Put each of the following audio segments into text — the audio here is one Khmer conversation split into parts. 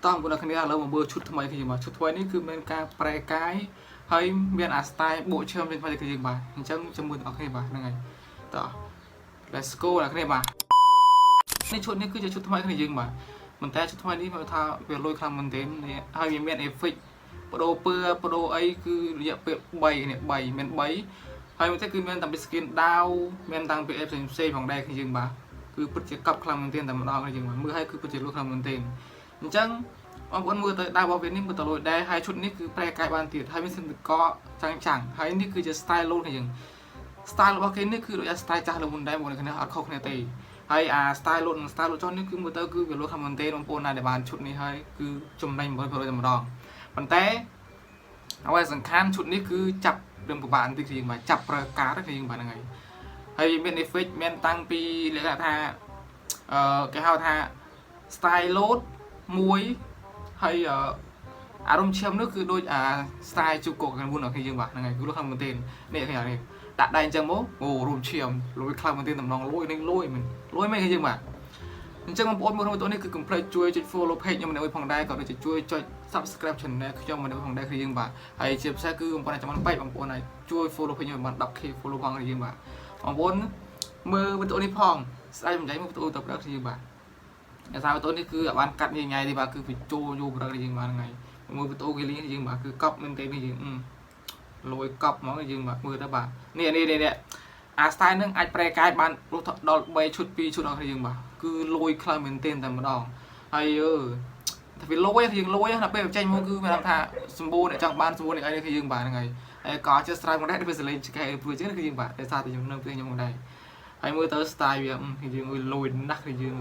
តោះបងប្អូនគ្នាឥឡូវមកមើលឈុតថ្មីគ្នាបាទឈុតថ្មីនេះគឺមានការប្រែកាយហើយមានអា style បូកឈើមវិញថ្មីគ្នាយើងបាទអញ្ចឹងជាមួយទាំងអស់គ្នាបាទហ្នឹងហើយតោះ let's go អ្នកគ្នាបាទនេះឈុតនេះគឺជាឈុតថ្មីគ្នាយើងបាទប៉ុន្តែឈុតថ្មីនេះមកថាវាលុយខ្លាំងមែនទែននេះហើយវាមាន effect បដូរពើបដូរអីគឺរយៈពេល3នេះ3មាន3ហើយមួយទៀតគឺមានតាំងពី skin ដាវមានតាំងពីអីផ្សេងផ្សេងផងដែរគ្នាយើងបាទគឺពិតជាកប់ខ្លាំងមែនទែនតែម្ដងគ្នាយើងបាទមើលហើយគឺពិតជាលុយខ្លាំងមែនទែនអញ្ចឹងបងប្អូនមើលទៅដាវរបស់វានេះមើលទៅលុយដែរហើយឈុតនេះគឺប្រែកាយបានទៀតហើយមានសិនកចាំងចាំងហើយនេះគឺជា style លោតគ្នាយើង style របស់គេនេះគឺដូច style ចាស់លើមុនដែរបងប្អូនគ្នាអត់ខុសគ្នាទេហើយអា style លោតនិង style លោតចុះនេះគឺមើលទៅគឺវាលោតខ្លាំងមែនទែនបងប្អូនណាដែលបានឈុតនេះហើយគឺចំណេញ100%តែម្ដងប៉ុន្តែអ្វីសំខាន់ឈុតនេះគឺចាប់រឿងពិបាកបន្តិចយើងបាទចាប់ប្រើកាតយើងបាទហ្នឹងហើយហើយមាន effect មានតាំងពីលក្ខណៈថាអឺគេហៅថា style លោតមួយហើយអឺអារម្មណ៍ឈាមនោះគឺដូចអា style ជូកកខាងមុនរបស់យើងបាទហ្នឹងហើយគឺលោតខ្លាំងមែនទែននេះឃើញអត់នេះដាក់ដៃអញ្ចឹងមកអូរួមឈាមលុយខ្លាំងមែនទែនតំណងលុយនឹងលុយមែនលុយមែនគេយើងបាទអញ្ចឹងបងប្អូនមើលក្នុងវីដេអូនេះគឺកុំភ្លេចជួយចុច follow page ខ្ញុំម្នាក់មួយផងដែរក៏ដូចជាជួយចុច subscribe channel ខ្ញុំម្នាក់មួយផងដែរគឺយើងបាទហើយជាពិសេសគឺបងប្អូនអាចចាំបានបែកបងប្អូនអាចជួយ follow page ខ្ញុំឲ្យបាន 10K follow ផងគឺយើងបាទបងប្អូនមើលវីដេអូនេះផងស្ដាយមិនចៃមើលវីដេអូទៅប្រឹកគឺយើងបាទដោយសារវីដេអូនេះគឺអត់បានកាត់ញ៉ៃៗទេបាទគឺបញ្ចូលយកប្រឹកយើងបាទហ្នឹងហើយមើលវីដេអូគេលេងយើងបាទគឺកប់មែនទេនេះយើងលួយកប់ហ្មងយើងបាទមើលទៅបាទនេះនេះនេះអា style នឹងអាចប្រែកាយបានរហូតដល់3ឈុត2ឈុតដល់គ្នាយើងបាទគឺលួយខ្លាំងមែនទែនតែម្ដងហើយអឺថាវាលួយយើងលួយដល់ពេលចេញមកគឺមានថាសម្បូរអ្នកចង់បានសម្បូរអ្នកអីនេះគឺយើងបាទហ្នឹងហើយហើយក៏ជាស្រ័យមកដែរវាសលេងឆ្កែព្រោះចឹងគឺយើងបាទដោយសារតែខ្ញុំនៅផ្ទះខ្ញុំដែរហើយមើលទៅ style វាយើងលួយណាស់គឺយើង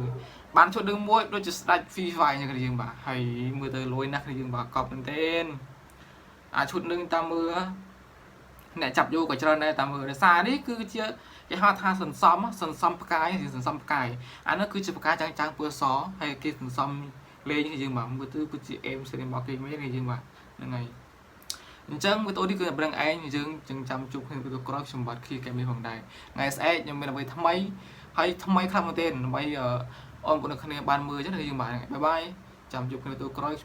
បានឈុតនឹងមួយដូចជាស្ដាច់ Free Fire ចឹងគឺយើងបាទហើយមើលទៅលួយណាស់គឺយើងបាទកប់មែនទែនអាឈុតនឹងតាមមើលអ្នកចាប់យកក៏ច្រើនដែរតាមមើលដោយសារនេះគឺជាគេហៅថាសន្សំសន្សំផ្កាយសន្សំផ្កាយអានោះគឺជាផ្កាយចាំងចាំងពណ៌សហើយគេសន្សំលេងគឺយើងបាទមើលទៅគឺជាអេមសេរីរបស់គេមែនគឺយើងបាទហ្នឹងហើយអញ្ចឹងវីដេអូនេះគឺតែប្រឹងឯងយើងចឹងចាំជួបគ្នាវីដេអូក្រោយខ្ញុំបាទខីកែមីផងដែរថ្ងៃស្អែកខ្ញុំមានអ្វីថ្មីហើយថ្មីខ្លាំងមែនទែនដើម្បីអរគុណគ្នាបានមើលចឹងគឺយើងបាទ bye bye ចាំជួបគ្នាវីដេអូក្រោយ។